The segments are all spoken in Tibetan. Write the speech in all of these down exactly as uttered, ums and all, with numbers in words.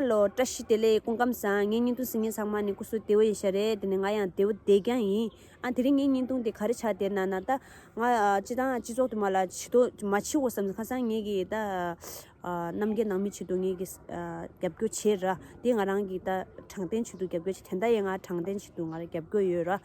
ལོ། བཀྲ་ཤིས་བདེ་ལེགས། སྐུ་ཁམས་བཟང་། ངའི་བརྙན་ཐུང་གཟིགས་མཁན་ཚང་མ་ནི་སྐུ་གཟུགས་བདེ་པོ་ཡིན་ཤག་རེད། དེ་ནས་ང་ཡང་བདེ་པོ་བསྡད་ཀྱང་ཡིན། ཨ་དེ་རིང་ངའི་བརྙན་ཐུང་དེ་ག་རེ་ཆགས་བསྡད་ན་ན་ད། ང་ཨ་སྤྱི་བཏང་སྤྱི་ཚོགས་དུ་མ་ལ་ཇུས་གཏོགས་མ་བྱེད་དགོས་བསམ། ཁ་སང་ངེད་ཀྱིས་ད་ཨ་རྣམ་རྒྱལ་ནང་མི་ཆེད་དུ་ངེད་ཀྱིས་ཨ་རྒྱབ་སྐྱོར་བྱས་ར། དེ་ང་རང་གིས་ད་དྲང་བདེན་ཆེད་དུ་རྒྱབ་སྐྱོར་བྱས། དེ་འདྲ་ཡིན་ང་དྲང་བདེན་ཆེད་དུ་ང་རང་རྒྱབ་སྐྱོར་ཡོད་ར།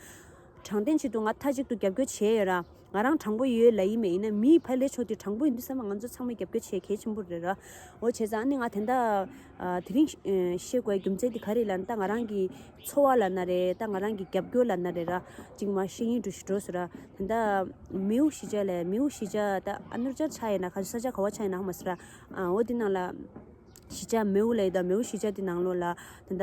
དྲང་བདེན་ཆེད་དུ་ང་མཐའ་གཅིག་ཏུ་རྒྱབ་སྐྱོར་བྱས་ཡོད་ར། ང་རང་དྲང་པོ་ཡོད་ལབ་ཡིན་མེད་ཡིན་ན། མིའི་ཕ་ལས་ཆོག་དེ་དྲང་པོ་ཡིན་དུས་ཙམ་པ་ང་ཚོ་ཚང་མས་རྒྱབ་སྐྱོར་བྱེད་གལ་ཆེན་པོ་རེད་ར། འོ་བྱས་ཙང་ཨ་ནི་ང་དེ་འདྲ་ཨ་དེ་རིང་ཨ་བཤད་དགོས་རྒྱུ་མཚན་དེ་ག་རེ་ལབ་ན། ད་ང་རང་གི་འཚོ་བ་ལབ་ན་རེད། ད་ང་རང་གི་རྒྱབ་སྐྱོར་ལབ་ན་རེད་ར། ཅིག་མ་ཤེས་ཡིན་འགྲོ་ཞིག་འགྲོ་ཟེར་ར། དེ་འདྲ་མེའུ་གཞིས་ཆགས་ལས། མེའུ་གཞིས་ཆགས་ད་ཨ་ནུ་ཅག་ཆ་ཡིན་ན་ག་ས་ཆ་ག་བ་ཆ་ཡིན་ན་ཧ་མ་སི་ར། ཨ་འོ་དེ་ནང་ལ། གཞིས་ཆགས་མེའུ་ལ་ཡོད་ད། མེའུ་གཞིས་ཆགས་དེ་ནང་ལོགས་ལ་ད་ལྟ་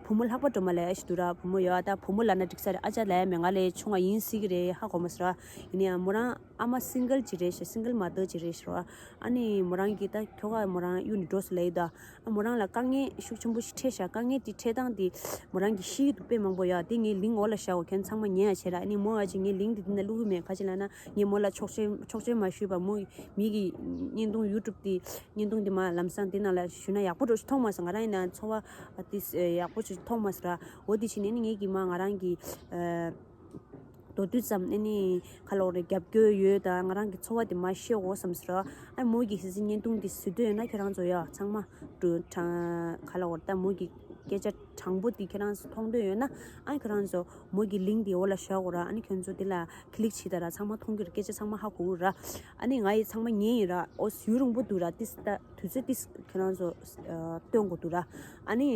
བུ་མོ་ལྷག་པ་སྒྲོལ་མ་ལབ་ཡ་ཞིག་འདུག་ར། བུ་མོ་ཡོད་ད། བུ་མོ་ལབ་ན་འགྲིག་ས་རེད། ཨ་ཅག་ལབ་ཡ་མེད། ང་ལས་ཆུང་བ་ཡིན་སྲིད་ཀྱི་རེད། ཧ་གོ་མ་སོང་ར། ཡིན་ན་ཡང་མོ་རང་ཨ་མ་སིང་གལ་ཅིག་རེད་ཤག་སིང་གལ་མ་དར་ཅིག་རེད་ཤག་ར། ཨ་ནི་མོ་རང་གིས་ད་ཁྱོ་ག་མོ་རང་གཡུག་ནས་འགྲོ་སོང་ལབ་ཡོད་ད། ཨ་མོ་རང་ལ་དཀའ་ངལ་ཤུགས་ཆེན་པོ་ཞིག་འཕྲད་ཤག་དཀའ་ངལ་དེ་འཕྲད་སྟངས་དེ་མོ་རང་གིས་ཤེས་ཀྱི་འདུག་དཔེ་མང་པོ་ཡོད། དེ་ངས་ལིང་འོག་ལ་བཞག་གོ་ཁྱེད་ཚང་མ་ཉན་ཡ་བྱེད་ར། ཨ་ནི་མོ་ཨ་ཅེ་ངས་ལིང་དེ་འདི་ན་བླུག་གི་མེད། ག་ཅི་ལབ་ན་ངས་མོ་ལ་ཆོག་མཆན་ཆོག་མཆན་མ་ཞུས་པ་མོ་མི་གི་བརྙན་ཐུང་ཡུ་ཊུབ་དེ་བརྙན་ཐུང་དེ་མ་ལམ་སང་དེ་ནང་ལ་ཞུས་ན་ཡག་པོ་འགྲོ་ཞིག་མཐོང་མ་སོང་། ང་རང་ཡིན་ན་འཚོ་བ་དེ་ཡག་པོ་ཞིག་མཐོང་མ་སོང་ར། འོ་དེ་བྱས་ནས་ནི་ངེད་ཀྱི་མ་ང་རང་གི་ཨ་མདོར་བསྡུས་ཙམ་ཨ་ནི་ག་ལབ་དགོས་རེད། རྒྱབ་སྐྱོར་ཡོད་ད། ང་རང་གི་འཚོ་བ་དེ་མ་ཤེས་དགོས་བསམ་སོང་ར། ཨ་མོ་གི་ཧི་སི་བརྙན་ཐུང་དེ་གཟིགས་འདོད་ཡོད་ན་ཁྱོད་རང་ཚོ་ཡ་ཚང་མ་འགྲོ་དྲང་ག་ལབ་དགོས་རེད། ད་མོ་གི་སྐད་ཆ་དྲང་པོ་དེ་ཁྱེད་རང་ཚོ་མཐོང་འདོད་ཡོད་ན། ཨ་ཁྱེད་རང་ཚོ་མོ་གི་ལིང་དེ་འོག་ལ་བཞག་གོ་ར། ཨ་ནི་ཁྱོད་ཚོ་དེ་ལ་ཀི་ལིག་བྱེད་ད་ར། ཚང་མ་མཐོང་གི་རེད། སྐད་ཆ་ཚང་མ་ཧ་གོ་གི་ར། ཨ་ནི་ང་ཡི་ཚང་མ་ཉན་ཡིན་ར། ཨོ་ཡུན་རིང་པོ་འདུག་ར། ཏིས་ད་དུས་ཚོད་ཏིས་ཁྱེད་རང་ཚོ་ཨ་སྟོན་དགོས་འདུག་ར། ཨ་ནི་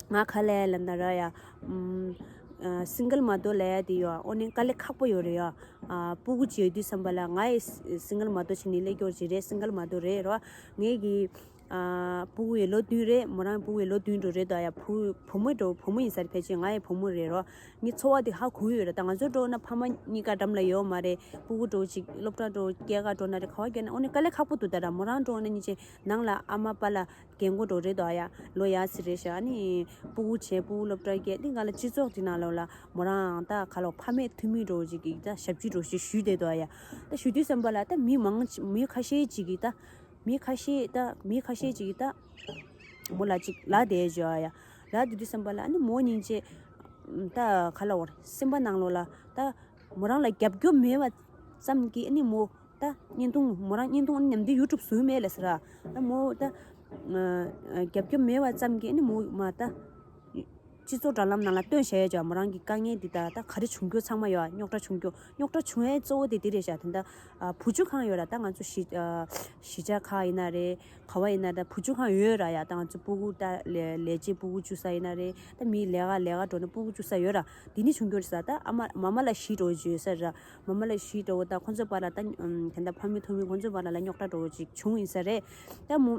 ང་ག་ལབ་ལབ་ན་ར་ཡ། ཨམ་ཨ་སིང་གལ་མ་དར་ལབ་ཡ་དེ་ཡོད། ཨོ་ནི་དཀའ་ལས་ཁག་པོ་ཡོད་རེད་ཡ། ཨ་སྤུ་གུ་ཅིག་ཡོད་དུས་ཙམ་པ་ལ། ང་ཡི་སིང་གལ་མ་དར་བྱས་ནས་སླེབས་ཀྱོག་ཅིག་རེད། སིང་གལ་མ་དར་རེད་ར། ངེད་ཀྱི་ཨ་སྤུ་གུ་ཡི་ལོ་བདུན་རེད། མོ་རང་སྤུ་གུ་ཡི་ལོ་བདུན་འགྲོ་རེད་ད་ཡ། བུ་བུ་མོ་འགྲོ་བུ་མོ་ཡིན་ས་རེད། ཕལ་ཆེར་ང་ཡི་བུ་མོ་རེད་རོ། ངའི་འཚོ་བ་དེ་ཧ་གོ་ཡོད་རེད། ད་ང་ཚོ་འགྲོ་ན་ཕ་མ་གཉིས་ཀ་འགྲམ་ལ་ཡོད་མ་རེད། སྤུ་གུ་འགྲོ་ཅིག་སློབ་གྲྭ་འགྲོ་སྐྱེལ་ག་འགྲོ་ན་རེད། ག་བ་སྐྱེལ་ན། ཨོ་ནི་དཀའ་ལས་ཁག་པོ་འདུག་ད་ར། མོ་རང་འགྲོ་ན་ཉིན་བྱེད་ནང་ལ་ཨ་མ་པ་ལ་རྒན་གོག་འགྲོ་རེད་ད་ཡ། ལོ་ཡ་སི་རེད་ཤག་ཨ་ནི་སྤུ་གུ་བྱས་སྤུ་གུ་སློབ་གྲྭ་སྐྱེལ་དེ་ག་ལ་སྤྱི་ཚོགས་དེ་ནང་ལོགས་ལ་མོ་རང་ད་ག་ལོ་ཕ་མེས་ཐུ་མི་འགྲོ་ཅིག་གིས་ད་ཞབས་ཕྱི་འགྲོ་ཞིག་ཞུས་བསྡད་ད་ཡ། ད་ཞུ་དུས་ཙམ་པ་ལ་ད་མི་མང་མི་ཁ་ཤས་ཅིག་གིས་ད། མི་ཁ་ཤས་ད་མི་ཁ་ཤས་ཅིག་གིས་ད་མོ་ལ་ཅིག་ལབ་བསྡད་བྱས་ཡ། ལབ་བསྡད་དུས་ཙམ་པ་ལ་ཨ་ནི་མོ་སྙིང་རྗེ་ད་ག་ལབ་དགོས་རེད། སེམས་པ་ནང་ལོགས་ལ་ད་མོ་རང་ལ་རྒྱབ་སྐྱོར་མེད་པ་ཙམ་གྱིས་ཨ་ནི་མོ་ད་བརྙན་ཐུང་མོ་རང་བརྙན་ཐུང་ཨ་ནི་ཉམས་བདེ་ཡུ་ཊུབ་བཟོས་མེད་ལབ་ཟེར་ར། ད་མོ་ད་རྒྱབ་སྐྱོར་མེད་པ་ཙམ་གྱིས་ཨ་ནི་མོ་མ་ད། སྤྱི་ཚོགས་དྲ་ལམ་ནང་ལ་སྟོན་བྱས་ཡོད་ཅག་མོ་རང་གི་དཀའ་ངལ་འདི་དག་ད་ག་རེ་བྱུང་རྒྱུ་ཚང་མ་ཡོད། རྙོག་དྲ་བྱུང་རྒྱུ་རྙོག་དྲ་བྱུང་ཡས་གཙོ་བོ་དེ་འདི་རེད་ཤག་དེ་འདྲ་ཨ་བུ་བཅོལ་ཁང་ཡོད་ར། ད་ང་ཚོ་གཞིས་ཨ་གཞིས་ཆགས་ཁག་ཡིན་ན་རེད། ག་བ་ཡིན་ན་ད་བུ་བཅོལ་ཁང་ཡོད་ར་ཡ། ད་ང་ཚོ་སྤུ་གུ་ད་ལས་ལས་བྱེད་སྤུ་གུ་བཅུག་ས་ཡིན་ན་རེད། ད་མི་ལས་ཀ་ལས་ཀ་འགྲོ་ན་སྤུ་གུ་བཅུག་ས་ཡོད་ར། འདི་ནི་བྱུང་རྒྱུ་རེད་ས། ད་ཨ་མ་མ་མ་ལ་གཞིས་འགྲོ་བཅུག་ས་ར། མ་མ་ལ་གཞིས་འགྲོ་ད་ཁོ་ཚོ་པ་ལ་ད་ཨམ་དེ་འདྲ་ཕ་མི་ཐུ་མི་ཁོ་ཚོ་པ་ལ་ལ་རྙོག་དྲ་འགྲོ་ཅིག་བྱུང་ཡིན་ས་རེད། ད་མོ།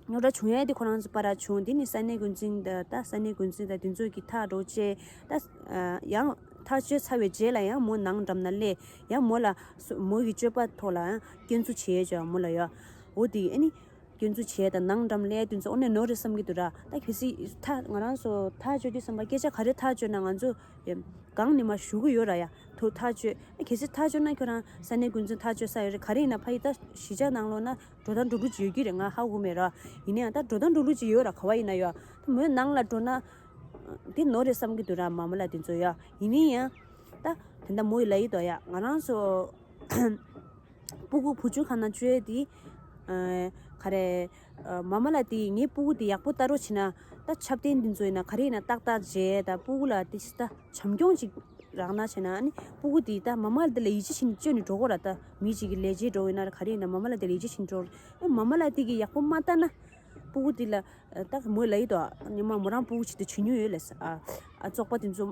རྙོག་དྲ་བྱུང་ཡས་དེ་ཁོ་རང་ཚོ་པ་ར་བྱུང་། དེ་ནི་ས་གནས་འགོ་འཛིན་དང་ད་ས་གནས་འགོ་འཛིན་དང་དེ་ཚོ་གི་ཐག་འགྲོ་བྱས་ད་ཡང་ཐག་གཅོད་ཚར་བའི་རྗེས་ལ་ཡང་མོ་ནང་འགྲམ་ན་སླེབས། ཡང་མོ་ལ་སུ་མོ་གི་སྤྱོད་པ་ཐོག་ལ་ཡང་སྐྱོན་འཛུགས་བྱས་ཀྱང་མོ་ལ་ཡ། འོ་དེ་ཨ་ནི་སྐྱོན་འཛུགས་བྱས་དང་ནང་འགྲམ་སླེབས་དུས་ཚོ་ཨོ་ནས་ནོར་རེད་བསམ་གྱི་འདུག་ར། ད་གལ་སྲིད་ཐག་ང་རང་ཚོ་ཐག་གཅོད་དུས་བསམ་པ་སྐད་ཆ་ག་རེ་ཐག་གཅོད་ན་ང་ཚོ་གང་ནས་མ་ཞུ་གི་ཡོད་ར་ཡ། ཐུགས་ཐག་གཅོད་ཨ་གལ་སྲིད་ཐག་གཅོད་ན་ཁྱོད་རང་ས་གནས་འགོ་འཛིན་ཐག་གཅོད་ས་ཡོད་རེད། ག་རེ་ཡིན་ན་ཕ་ཡི་ད་གཞིས་ཆགས་ནང་ལོགས་ན་འགྲོ་དང་འགྲོ་ལུགས་ཅིག་ཡོད་ཀྱི་རེད། ང་ཧ་གོ་མེད་ར། ཡིན་ན་ཡང་ད་འགྲོ་དང་འགྲོ་ལུགས་ཅིག་ཡོད་ར། ག་བ་ཡིན་ན་ཡོད་ད་མོའི་ནང་ལ་འགྲོ་ན་འདི་ནོར་རེད་བསམ་གྱི་འདུག་ར། མ་མ་ལ་དེ་ཚོ་ཡ། ཡིན་ན་ཡང་ད་དེ་འདྲ་མོ་ཡི་ལ་ཡི་དོ་ཡ། ང་རང་ཚོ་སྤུ་གུ་བུ་བཅོལ་ཁང་ནང་བཅུག་ཡས་དེ་ག་རེ་མ་མ་ལ་དེ་ངའི་སྤུ་གུ་དེ་ཡག་པོ་ལྟ་རོགས་བྱེད་ན་ད་ཆབ་རྟེན་འདི་ཚོ་ཡིན་ན་ག་རེ་ཡིན་ན་ཏག་ཏག་བྱས་ད་སྤུ་གུ་ལ་དེ་ད་བྱམས་སྐྱོང་ཅིག་རག་ན་བྱས་ན་ཨ་ནི་སྤུ་གུ་དེ་ད་མ་མ་དེ་ལ་ཡིད་ཆེས་བྱེད་ནས་བཅོལ་ནས་འགྲོ་གོ་ར། ད་མི་གཅིག་གི་ལས་བྱེད་འགྲོ་ཡིན་ན་ར་ག་རེ་ཡིན་ན་མ་མ་ལ་དེ་ལ་ཡིད་ཆེས་བྱེད་ནས་འགྲོ། ཨ་མ་མ་ལ་དེ་གི་ཡག་པོ་མ་ལྟ་ན་སྤུ་གུ་དེ་ལ་ད་མོས་ལ་ཡིད་དོ་ཉི་མ་མོ་རང་སྤུ་གུ་ཆེད་དུ་བྱེད་མྱོང་ཡོད་ལས་ཨ་ཨ་བཙོག་པ་དེ་ཚོ་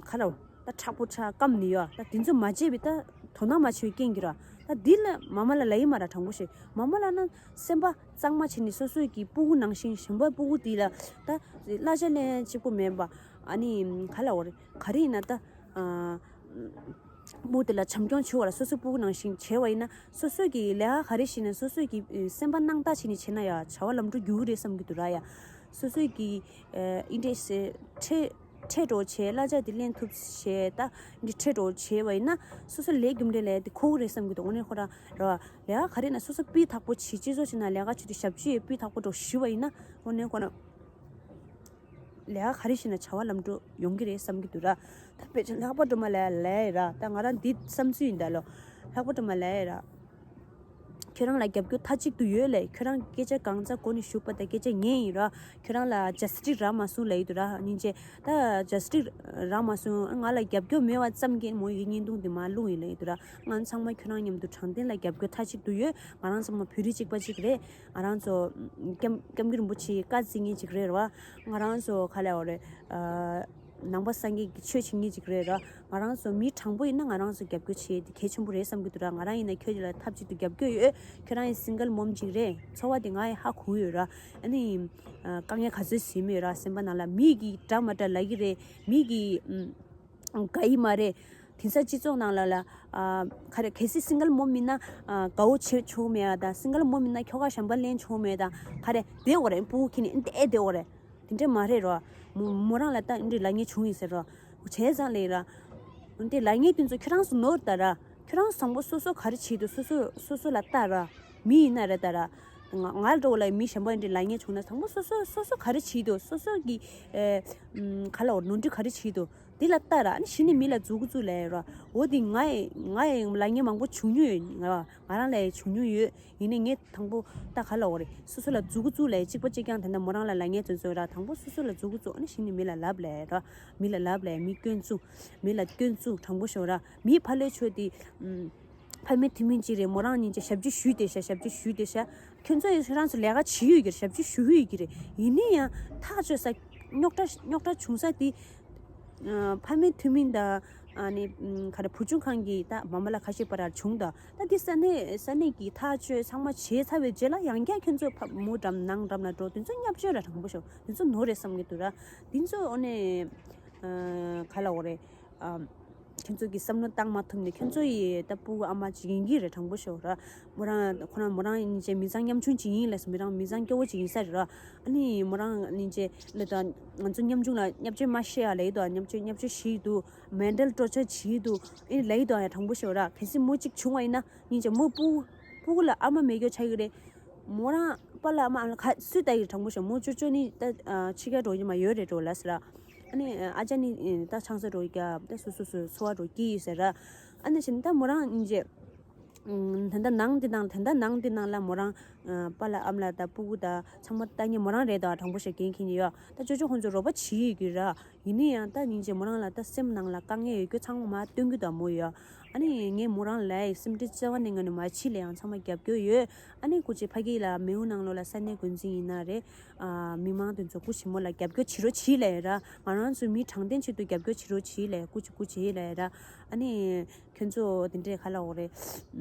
ཁ་ལ་ད་མཁྲེགས་པོ་མཁྲེགས་སྐམ་ནི་ཡོད། ད་དེ་ཚོ་མ་བརྗེད་པའི་ད་དོ་སྣང་མ་བྱེད་པའི་རྐྱེན་གྱིས་ར། ད་འདི་ལ་མ་མ་ལ་ལ་ཡིད་མ་ར་དྲང་པོ་ཞིག་མ་མ་ལ་ན་སེམས་པ་གཙང་མ་བྱས་ནས་སོ་སོའི་གི་སྤུ་གུ་ནང་བཞིན་གཞན་པ་སྤུ་གུ་དེ་ལ་ད་གླ་ཆ་ལེན་གཅིག་པོ་མེད་པ་ཨ་ནི་ཁ་ལ་འོ་རེད་ག་རེ་ཡིན་ན་ད། སྤུ་གུ་དེ་ལ་བྱམས་སྐྱོང་བྱེད་པ་ལ་སོ་སོའི་སྤུ་གུ་ནང་བཞིན་བྱས་པ་ཡིན་ན་སོ་སོའི་གི་ལས་ཀ་ག་རེ་བྱེད་ན་སོ་སོའི་གི་སེམས་པ་སྣང་དག་བྱས་ནས་བྱེད་ན་ཡ་བྱ་བ་ལམ་འགྲོ་རྒྱུག་གི་རེད་བསམ་གྱི་འདུག་ར་ཡ། སོ་སོའི་གི་ཨིན་ཏྲེ་སི་ཁྲེ་ ཁྲལ་འགྲོ་བྱས་གླ་ཆ་དེ་ལེན་ཐུབ་བྱས་ད་འདི་ཁྲལ་འགྲོ་བྱས་པ་ཡིན་ན་སོ་སོ་ལས་རྒྱུ་འབྲས་ལས་དེ་ཁོ་གི་རེད་བསམ་གི་འདུག་འོ་ནས་ཁོ་རང་ར་བ་ལས་ཀ་ག་རེ་ན་སོ་སོ་སྤུས་དག་པོ་བྱེད་སྤྱི་ཚོགས་ཕྱི་ན་ལས་ཀ་བྱེད་དུས་ཞབས་ཕྱི་ཡོད་སྤུས་དག་པོ་འགྲོ་ཞུ་བ་ཡིན་ན་འོ་ནས་ཁོ་རང་ལས་ཀ་ག་རེ་ཞིག་ན་བྱ་བ་ལམ་འགྲོ་ཡོང་གི་རེད་བསམ་གི་འདུག་ར། ད་དཔེ་ཆ་ལྷག་པ་སྒྲོལ་མ་ལས་ལས་ར་ད་ང་རང་འདི་བསམ་ཚུལ་ཡིན་ད་ལོ། ལྷག་པ་སྒྲོལ་མ་ལས་ར། ཁྱོད་རང་ལ་རྒྱབ་སྐྱོར་མཐའ་གཅིག་ཏུ་ཡོད་ལས། ཁྱོད་རང་སྐད་ཆ་གང་ཚ་གོ་ནས་ཞུགས་པ་དང་སྐད་ཆ་ཉན་ཡིན་ར། ཁྱོད་རང་ལ་ཇ་སི་ཊི་སི་རག་མ་སོང་ལབ་ཡི་འདུག་ར། སྙིང་རྗེ། ད་ཇ་སི་ཊི་སི་རག་མ་སོང་། ང་ལ་རྒྱབ་སྐྱོར་མེད་པ་ཙམ་གྱིས་མོ་ཡི་བརྙན་ཐུང་འདི་མར་བླུགས་ཡིན་ལབ་ཡི་འདུག་ར། ང་ཚང་མ་ཁྱོད་རང་མཉམ་དུ་དྲང་བདེན་ལ་རྒྱབ་སྐྱོར་མཐའ་གཅིག་ཏུ་ཡོད། ང་རང་ཚང་མ་བོད་རིགས་གཅིག་པ་གཅིག་རེད། ང་རང་ཚོ་སྐྱབས་སྐྱབས་མགོན་རིན་པོ་ཆེའི་བཀའ་བརྩི་མཁན་གཅིག་རེད་ར། ང་རང་ཚོ་ག་ལབ་དགོས་རེད། ཨ། ནང་པ་སངས་རྒྱས་ཀྱི་ཆོས་བྱེད་མཁན་ཅིག་རེད་ར། ང་རང་ཚོ་མི་དྲང་པོ་ཡིན་ན་ང་རང་ཚོ་རྒྱབ་སྐྱོར་བྱེད་དེ་གལ་ཆེན་པོ་རེད་བསམ་གྱི་འདུག་ར། ང་རང་ཡིན་ན་ཁྱོད་ལ་ཐབས་ཅིག་ཏུ་རྒྱབ་སྐྱོར་ཡོད། ཁྱོད་རང་ཡིན་སིང་གལ་མོམ་ཅིག་རེད། ཚོར་བ་དེ་ང་ཡི་ཧ་གོ་ཡོད་ར། ཨ་ནི་དཀའ་ངལ་ག་ཚོད་ཟིན་མེད་ར། སེམས་པ་ནང་ལ་མི་གིས་འདྲ་མ་འདྲ་ལབ་ཀྱི་རེད། མི་གིས་དགའ་ཡི་མ་རེད། དེང་སང་སྤྱི་ཚོགས་ནང་ལ་ལ་ག་རེ་གལ་སྲིད་སིང་གལ་མོམ་ཡིན་ན་དགའ་བོ་བྱེད་ཆོག་མེད་ཨ། ད་སིང་གལ་མོམ་ཡིན་ན་ཁྱོ་ག་གཞན་པ་ལེན་ཆོག་མེད་ད། ག་རེ་བསྡད་འོ་རེད། སྤུ་གུ་ཁྱེར་ནས་ཨེ་བསྡད་འོ་རེད། དེ་འདྲས་མ་རེད་རོ། མོ་མོ་རང་ལ་ད་འདི་ལ་ངས་བྱུང་ཡིན་ཟེར་རོ། བྱས་ཙང་ལས་ར། འདི་ལ་ངས་དེ་ཚོ་ཁྱོད་རང་ཚོ་ནོར་ད་ར། ཁྱོད་རང་ཚོ་དང་པོ་སོ་སོ་ག་རེ་བྱེད་འདུག་སོ་སོ་སོ་སོ་ལ་ལྟ་ར། མི་ཡིན་ན་རེད་ད་ར། ང་ང་འགྲོ་ལ་མི་གཞན་པ་འདི་ལ་ངས་བྱུང་ན་དང་པོ་སོ་སོ་སོ་སོ་ག་རེ་བྱེད་འདུག་སོ་སོ་གི་ཨེ། ག་ལ་འོ་ནོར་འཁྲུལ་ག་རེ་བྱེད་འདུག་འདི་ལ་ལྟ་ར། ཨ་ནི་གཞི་ནས་མི་ལ་མཛུ་གུ་བཙུགས་ལས་ར། འོ་འདི་ང་ཡི་ང་ཡི་ལ་ངས་མང་པོ་བྱུང་མྱོང་ཡོད། ང་རང་ལ་ཡི་བྱུང་མྱོང་ཡོད། ཡིན་ནའི་ངས་དང་པོ་ད་ག་ལ་འོ་རེད། སོ་སོ་ལ་མཛུ་གུ་བཙུགས་ལས་གཅིག་པ་གཅིག་རྐྱང་དེ་འདྲ་མོ་རང་ལ་ལ་ངས་དོན་ཚོད་ར། དང་པོ་སོ་སོ་ལ་མཛུ་གུ་བཙུགས། ཨ་ནི་གཞི་ནས་མི་ལ་ལབ་ལས་ར། མི་ལ་ལབ་ལས། མི་སྐྱོན་བཙུགས། མི་ལ་སྐྱོན་བཙུགས་དྲང་པོ་ཤོད་ར། མི་ཕ་ལོའི་ཆོས་དེ་ཕ་མེས་ཐུ་མིན་གཅིག་རེད། མོ་རང་ཉིན་གཅིག་ཞབས་ཕྱི་ཞུས་ཏེ་ཤ། ཞབས་ཕྱི་ཞུས་ཏེ་ཤ། ཁྱོད་ཚོ་ཡི་ཁྱོད་རང་ཚོ་ལས་ཀ་བྱེད་ཡོད་ཀྱི་རེད། ཞབས་ཕྱི་ཞུ་ཡོད་ཀྱི་རེད། ཡིན་ནའི་ཡང་ཐག་ཆོད་ས་རྙོག་དྲ་རྙོག་དྲ་བྱུང་ས་དེ། ཨ། ཕ་མེས་ཐུ་མིན་དང་ཨ་ནི་ཨམ། ག་རེ་བུ་ཆུང་ཁང་གི་ད་མ་མ་ལ་ཁ་ཤས་བར་བྱུང་ད། ད་འདི་ས་གནས་ས་གནས་ཀྱི་ཐག་གཅོད་ཚང་མ་བྱས་ཚར་བའི་རྗེས་ལ་ཡང་བསྐྱར་ཁྱོད་ཚོ་ཕ་མུ་འགྲམ་ནང་འགྲམ་ལ་འགྲོ། དེ་ཚོ་བརྙས་བཅོས་ར་དྲང་པོ་ཤོད། དེ་ཚོ་ནོར་རེད་བསམ་གྱི་འདུག་ར། དེ་ཚོ་ཨོ་ནས་ཨ། ག་ལ་འོ་རེད། ཨ། ཁྱོད་ཚོ་གི་བསམ་བློ་བཏང་མ་ཐུབ་ནས་ཁྱོད་ཚོ་ཡི་ད་སྤུ་གུ་ཨ་མ་ཅིག་ཡིན་གྱི་རེད་དྲང་པོ་ཤོད་ར། མོ་རང་ཁོ་རང་མོ་རང་ཡིན་ཅེ་མི་ཚང་ཉམ་ཆུང་ཅིག་ཡིན་ལས་སོ། མི་རང་མི་ཚང་སྐྱོ་བོ་ཅིག་ཡིན་ས་རེད་ར། ཨ་ནི་མོ་རང་ཡིན་ཅེ་ལས་ད་ང་ཚོ་ཉམ་ཆུང་ལ་བརྙས་བཅོས་མ་བཤད་ཡ་ལས་ཡི་དོ། བརྙས་བཅོས་བརྙས་བཅོས་བྱེད་ཡི་འདུག་མེན་ཊལ་ཊོར་ཅར་བྱེད་ཡི་འདུག་ཨེ་ལས་ཡི་དོ་ཡ་དྲང་པོ་ཤོད་ར། གལ་སྲིད་མོ་གཅིག་བྱུང་བ་ཡིན་ན་ཡིན་ཅེ་མོ་སྤུ་སྤུ་གུ་ལ་ཨ་མ་མེད་སྐྱོ་ཆགས་ཀྱི་རེད། མོ་རང་པཱ་ལགས་ཨ་མ་ལ་ཁ་སུས་ལྟ་ཡི་དྲང་པོ་ཤོད། མོ་ཅོ་ཅོ་ནི་ད་ཕྱི་རྒྱལ་འགྲོ་ཡི་མ་ཡོད་རེད་འགྲོ་ལ་ཟེར་ར། ཨ་ནི་ཨ་ཅག་ནི་ད་ཆང་ས་འགྲོ་ཡི་ཀྱ་ད་སུ་སུ་སུ་འཚོ་བ་འགྲོ་ཀྱི་ཡི་ཟེར་ར། ཨ་ནི་བྱས་ནི་ད་མོ་རང་ཡིན་ཅེ། ད་ལྟ་ནང་འདི་ནང་ད་ལྟ་ནང་འདི་ནང་ལ་མོ་རང་པཱ་ལགས་ཨ་མ་ལགས་ད་སྤུ་གུ་ད་ཚང་མ་ལྟ་ཉེ་མོ་རང་རེད་ད་དྲང་པོ་ཤོད་འགན་འཁྱེར་ཉེ་ཡོད། ད་ཅོ་ཅོ་ཁོང་ཚོ་རོགས་པ་བྱེད་ཡི་གི་ར། ཡིན་ནའི་ཡང་ད་སྙིང་རྗེ་མོ་རང་ལ་ད་སེམས་ནང་ལ་དཀའ་ངལ་ཡོད་རྒྱུ་ཚང་མ་མར་སྟོན་གྱི་འདུག་མོ་ཡོད། ཨ་ནི་ངས་མོ་རང་ལ་སེམས་ཁྲལ་རྩ་བ་ནས་ངས་ནི་མ་བྱེད་ལ་ཡང་ཚང་མ་རྒྱབ་སྐྱོར་ཡོད། ཨ་ནི་སྐུ་མཁྱེན་ཕ་གི་ལ་མེའུ་ནང་ལོགས་ལ་ས་གནས་འགོ་འཛིན་ཡིན་ན་རེད། ཨ་མི་མང་དེ་ཚོ་སྐུ་མཁྱེན་མོ་ལ་རྒྱབ་སྐྱོར་བྱེད་རོགས་བྱེད་ལ་ཡ་ར། ང་རང་ཚོ་མི་དྲང་བདེན་ཆེད་དུ་རྒྱབ་སྐྱོར་བྱེད་རོགས་བྱེད་ལ་ཡ་སྐུ་མཁྱེན་སྐུ་མཁྱེན་ལ་ཡ་ར། ཨ་ནི་ཁྱོད་ཚོ་དེ་འདྲས་ག་ལ་འོ་རེད།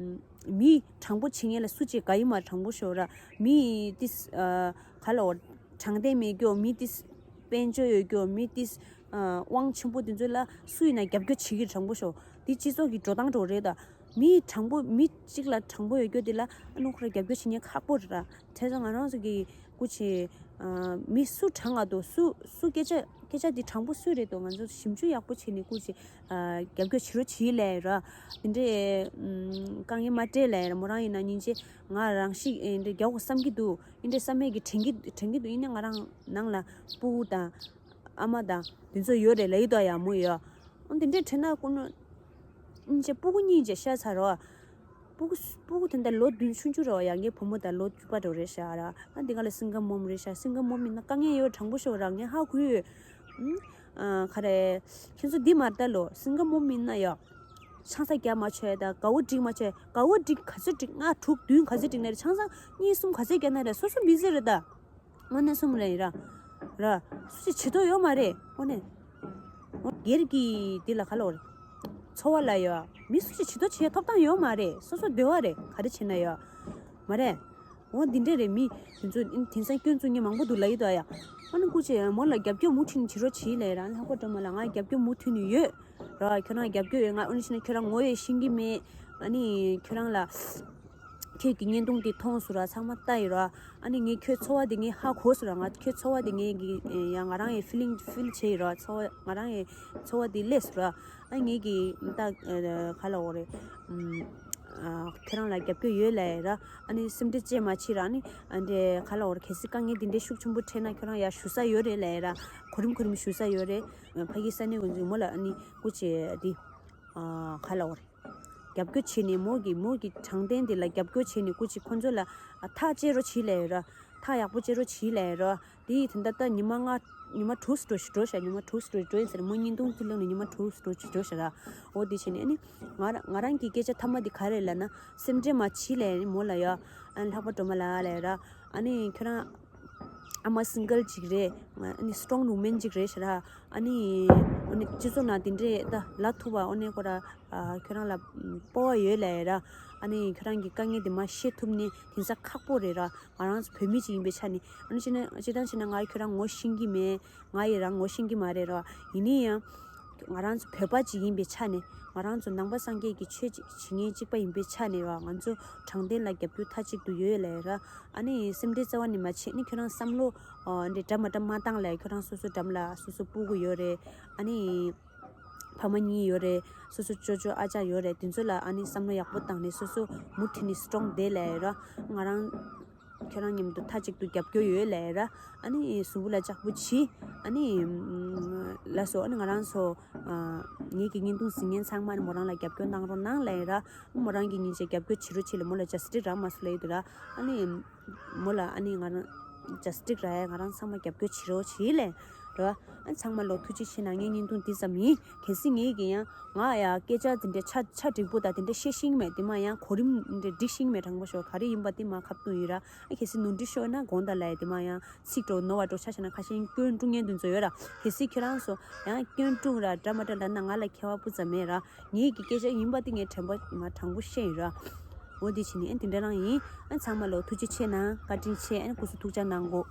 མི་དྲང་པོ་བྱེད་མཁན་ལ་སུ་གཅིག་དགའ་ཡི་མ་དྲང་པོ་ཤོད་ར། མི་དེ་ག་ལ་འོ་དྲང་བདེན་མེད་རྒྱུ། མི་དེ་དཔལ་འབྱོར་ཡོད་རྒྱུ། མི་དེ་དབང་ཆེན་པོ་དེ་ཚོ་ལ་སུ་ཡིན་ན་རྒྱབ་སྐྱོར་བྱེད་ཀྱི་དྲང་པོ་ཤོད། དེ་སྤྱི་ཚོགས་ཀྱི་འགྲོ་སྟངས་འགྲོ་རེད་ད། མི་དྲང་པོ་མི་གཅིག་ལ་དྲང་པོ་ཡོད་རྒྱུ་དེ་ལ་ཨ་ནུ་ཁོ་ར་རྒྱབ་སྐྱོར་བྱེད་མཁན་ཁག་པོ་རེད་ར། བྱས་ཙང་ང་རང་ཚོ་གི་སྐུ་མཁྱེན། ཨ་མི་སུ་དྲང་ང་འདུག་སུ་སུ་སྐད་ཆ་སྐད་ཆ་འདི་དྲང་པོ་སུ་རེད་འདུག་ང་ཚོ་ཞིབ་འཇུག་ཡག་པོ་བྱས་ནས་སྐུ་མཁྱེན། ཨ་རྒྱབ་སྐྱོར་བྱེད་རོགས་བྱེད་ལས་ར། འདི་འདྲའི་ཨམ་དཀའ་ངལ་མ་སྤྲད་ལས་ར། མོ་རང་ཡིན་ན་སྙིང་རྗེ། ང་རང་ཤི་འདི་རྒྱག་དགོས་བསམ་གྱི་འདུག་འདི་འདྲའི་བསམ་མེད་ཀྱི་དྲན་གྱི་དྲན་གྱི་འདུག་ཡིན་ནའི་ང་རང་ནང་ལ་སྤུ་གུ་དང་ཨ་མ་དང་འདི་ཚོ་ཡོད་རེད་ལ་ཡི་དོ་ཡ་མོ་ཡོད། འོ་འདི་འདྲའི་དྲན་ན་ཀུན་སྙིང་རྗེ། སྤུ་གུ་གཉིས་ཀྱི་ཤ་ཚ་རོ། སྤུ་གུ་སྤུ་གུ་དེ་འདྲ་ལོ་བདུན་ཆུང་ཆུང་རེད་བ། ཡང་ངའི་བུ་མོ་དང་ལོ་བཅུ་པ་འགྲོ་རེད་ཤག་ར། ཨ་འདི་ག་ལ་སིང་གལ་མོམ་རེད་ཤག་སིང་གལ་མོམ་ཡིན་ན་དཀའ་ངལ་ཡོད་དྲང་པོ་ཤོད་ར། ངས་ཧ་གོ་ཡོད། ཨ་ག་རེ། ཁྱེད་ཚོ་འདི་མ་ལྟ་ལོ། སིང་གལ་མོམ་ཡིན་ན་ཡ། ཆང་ས་རྒྱག་མ་ཆོག་ཡ་ད་དགའ་བོ་སྒྲིག་མ་ཆོག་ཡ། དགའ་བོ་སྒྲིག་ག་ཚོད་སྒྲིག་ལྔ་དྲུག་བདུན་ག་ཚོད་སྒྲིག་ན་རེད། ཆང་ས་གཉིས་གསུམ་ག་ཚོད་རྒྱག་ན་རེད། སོ་སོ་མི་ཚེ་རེད་ད། དངོས་གནས་གསུམ་ལས་ཡིན་ར། ར། སུ་ཞིག་བྱེད་དོ་ཡོད་མ་རེད་དངོས་གནས། སྒེར་གྱི་འདི་ལ་ག་ལ་འོ་རེད། འཚོ་བ་ལ་ཡོད། མི་སུ་ཞིག་བྱེད་དོ་བྱེད་ཐོབ་ཐང་ཡོད་མ་རེད། སོ་སོ་འདོད་བ་རེད། ག་རེ་བྱེད་ན་ཡོད། མ་རེད། འོ་འདི་འདྲས་རེད། མི་དེ་ཚོ་དེང་སང་སྐྱོན་བཙུགས་མཁན་མང་པོ་འདུག་ལབ་ཡོད་དོ་ཡ། ཨ་ནི་སྐུ་མཁྱེན་མོ་ལ་རྒྱབ་སྐྱོར་མུ་མཐུད་ནས་བྱེད་རོགས་བྱེད་ལས་ར། ལྷག་པར་དུ་མོ་ལ་ང་རྒྱབ་སྐྱོར་མུ་མཐུད་ནས་ཡོད། ར་ཁྱོད་རང་རྒྱབ་སྐྱོར་ཡོད། ང་ཨ་ནི་བྱས་ན་ཁྱོད་རང་ངོ་ཡོད་ཤེས་ཀྱི་མེད། ཨ་ནི་ཁྱོད་རང་ལ། ཁྱོད་ཀྱི་བརྙན་ཐུང་དེ་མཐོང་སོང་ར། ཚང་མ་ལྟ་ཡོད་ར། ཨ་ནི་ངས་ཁྱོད་ཚོར་བ་དེ་ངས་ཧ་གོ་སོང་ར། ང་ཁྱོད་ཚོར་བ་དེ་ངས་ཀྱི་ཡང་ང་རང་ཡི་ཕི་ལིང་ཕིལ་བྱས་ཡོད་ར། ཚོར་བ་ང་རང་ཡི་ཚོར་བ་དེ་སླེབས་སོང་ར། ཨ་ངས་ཀྱི་ད་ག་ལ་འོ་རེད། ཨ་ཁྱོད་རང་ལ་རྒྱབ་སྐྱོར་ཡོད་ལབ་ཡོད་ར། ཨ་ནི་སེམས་ཁྲལ་བྱེད་མ་བྱེད་ར། ཨ་ནི་ཨ་འདྲེ་ག་ལ་འོ་རེད། གལ་སྲིད་དཀའ་ངལ་དེ་འདྲའི་ཤུགས་ཆེན་པོ་འཕྲད་ན་ཁྱོད་རང་ཡར་ཞུ་ས་ཡོད་རེད་ལབ་ཡོད་ར། གོ་རིམ་གོ་རིམ་ཞུ་ས་ཡོད་རེད། ཕ་གི་ས་གནས་ཀྱི་འཛིན་མོ་ལ་ཨ་ནི་སྐུ་མཁྱེན་དེ། ཨ་ག་ལ་འོ་རེད། རྒྱབ་སྐྱོར་བྱས་ནས་མོ་གི་མོ་གི་དྲང་བདེན་དེ་ལ་རྒྱབ་སྐྱོར་བྱས་ནས་སྐུ་མཁྱེན་ཁོང་ཚོ་ལ་ཨ་ཐག་བཅད་རོགས་བྱེད་ལབ་ཡོད་ར། ཐག་ཡག་པོ་བཅད་རོགས་བྱེད་ལབ་ཡོད་ར། དེ་ཡིས་ད་ལྟ་ད་ཉི་མ་ལྔ་ཉི་མ་དྲུག་ཙམ་འགྲོ་ཞིག་འགྲོ་ཤག་ཉི་མ་དྲུག་ཙམ་འགྲོ་འགྲོ་ཡིན་ཟེར། མོ་བརྙན་ཐུང་ཅིག་བླུགས་ནས་ཉི་མ་དྲུག་ཙམ་འགྲོ་ཞིག་འགྲོ་ཤག་ར། འོ་དེ་བྱས་ནས་ཨ་ནི་ང་ར་ང་རང་གི་སྐད་ཆ་མཐའ་མ་དེ་ག་རེ་ལབ་ན། སེམས་ཁྲལ་མ་བྱེད་ལབ་ནི་མོ་ལ་ཡ། ཨ་ནི་ལྷག་པ་སྒྲོལ་མ་ལགས་ལབ་ཡོད་ར། ཨ་ནི་ཁྱོད་རང་ཨ་མ་སིང་གལ་ཅིག་རེད། ཨ་ནི་སི་ཊོང་ཝུ་མེན་ཅིག་རེད་ཤག་ར། ཨ་ནི་ཨ་ནི་སྤྱི་ཚོགས་ནང་དེ་འདྲས་ད་ལབ་ཐུབ་པ་ཨ་ནི་ཁོ་ར་ཨ་ཁྱོད་རང་ལ་སྤོབས་པ་ཡོད་ལབ་ཡོད་ར། ཨ་ནི་ཁྱོད་རང་གི་དཀའ་ངལ་དེ་མར་བཤད་ཐུབ་ནི་དེང་སང་ཁག་པོ་རེད་ར། ང་རང་ཚོ་བོད་མི་ཅིག་ཡིན་པའི་ཆ་ནས། ཨ་ནི་བྱས་ན་སྤྱིར་བཏང་བྱས་ན་ང་ཁྱོད་རང་ངོ་ཤེས་ཀྱི་མེད། ང་ཡི་རང་ངོ་ཤེས་ཀྱི་མ་རེད་ར། ཡིན་ནའི་ཡང་ང་རང་ཚོ་བོད་པ་ཅིག་ཡིན་པའི་ཆ་ནས། ང་རང་ཚོ་ནང་པ་སངས་རྒྱས་ཀྱི་ཆོས་ཅིག་བྱེད་མཁན་གཅིག་པ་ཡིན་པའི་ཆ་ནས་ར། ང་ཚོ་དྲང་བདེན་ལ་རྒྱབ་སྐྱོར་མཐའ་གཅིག་ཏུ་ཡོད་ལབ་ཡོད་ར། ཨ་ནི་སེམས་ཁྲལ་རྩ་བ་ནས་མ་བྱེད། ཨ་ནི་ཁྱོད་རང་བསམ་བློ་འདི་འདྲ་མ་འདྲ་མ་བཏང་ལབ། ཁྱོད་རང་སོ་སོ་འགྲམ་ལ་སོ་སོ་སྤུ་གུ་ཡོད་རེད། ཨ་ནི་ཕ་མ་གཉིས་ཡོད་རེད། སོ་སོ་ཅོ་ཅོ་ཨ་ཅག་ཡོད་རེད། དེ་ཚོ་ལ་ཨ་ནི་བསམ་བློ་ཡག་པོ་བཏང་ནས་སོ་སོ་མུ་མཐུད་ནས་སི་ཊོང་བསྡད་ལབ་ཡོད་ར། ང་རང་ཁྱོད་རང་མཉམ་དུ་མཐའ་གཅིག་ཏུ་རྒྱབ་སྐྱོར་ཡོད་ལབ་ཡོད་ར། ཨ་ནི་གཟུགས་པོ་ལ་ལྕགས་པོ་བྱེད། ཨ་ནི་ལགས་སོ། ཨ་ནི་ང་རང་ཚོ་ངེད་ཀྱི་བརྙན་ཐུང་གཟིགས་མཁན་ཚང་མ་ནི་མོ་རང་ལ་རྒྱབ་སྐྱོར་གནང་རོགས་གནང་ལབ་ཡོད་ར། མོ་རང་གིས་ཉིན་བྱེད་རྒྱབ་སྐྱོར་བྱེད་རོགས་བྱེད་ལ་མོ་ལ་ཇ་སི་ཊིག་རག་མ་སོང་ལབ་ཡོད་དུ་ར། ཨ་ནི་མོ་ལ་ཨ་ནི་ང་རང་ཇ་སི་ཊིག་རག་ཡ། ང་རང་ཚང་མ་རྒྱབ་སྐྱོར་བྱེད་རོགས་བྱེད་ལབ་ར། ཨ་ཚང་མ་ལོ་ཐུགས་རྗེ་ཆེ་གནང་། ངའི་བརྙན་ཐུང་འདི་ཙམ་ཡིན། གལ་སྲིད་ངེད་ཀྱི་ཡང་ང་ཡ་སྐད་ཆ་འདི་འདྲ་ཆ་ཆ་འགྲིག་པོ་དང་དེ་འདྲ་བཤད་ཤེས་ཀྱི་མེད། དེ་མ་ཡང་གོ་རིམ་འདི་འགྲིག་ཤེས་ཀྱི་མེད། དྲང་པོ་ཤོད། ག་རེ་ཡིན་པ་དེ་མ་ཁ་བཏུང་ཡིན་ར། ཨ་གལ་སྲིད་ནོར་འཁྲུལ་ཤོར་ན་དགོངས་དག་ལབ་ཡ། དེ་མ་ཡང་ཚིག་འགྲོ་ནོར་བ་འགྲོ་ཆ་བཞག་ན་ཁ་ཤས་སྐྱོན་བཀྲུ་མཁན་དེ་ཚོ་ཡོད་ར། གལ་སྲིད་ཁྱོད་རང་ཚོ་ཡང་སྐྱོན་བཀྲུ་ར་འདྲ་མ་འདྲ་ལབ་ན་ང་ལ་ཁྱད་པར་སྤུ་ཙམ་མེད་ར། ངེད་ཀྱི་སྐད་ཆ་ཡིན་པ་དེ་ངས་དྲན་པ་མ་དྲང་པོ་བཤད་ཡིན་ར། འོ་དེ་བྱས་ནས་ཨ་དེ་འདྲ་རང་ཡིན། ཨ་ཚང་མ་ལོ་ཐུགས་རྗེ་ཆེ་གནང་། བཀའ་དྲིན་ཆེ། ཨ་སྐུ་གཟུགས་ཐུགས་ཅག་གནང་གོ།